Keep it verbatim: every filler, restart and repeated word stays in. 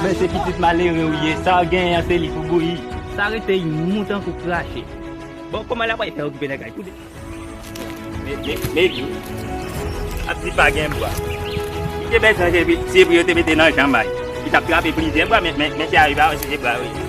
Se pitit malere ou ye, sa w genyen an se li pou bouyi. Sa rete imou tankou krache. Bon, kòman l ap pral fè okipe nèg la? Koute. Me, me, Megi. Ap di pa gen bwa. Li te bezwen se, se pou yo te mete nan janm a li. Li t ap trape plizyè bwa, men, men, men se a li pa wè si se bwa yo ye.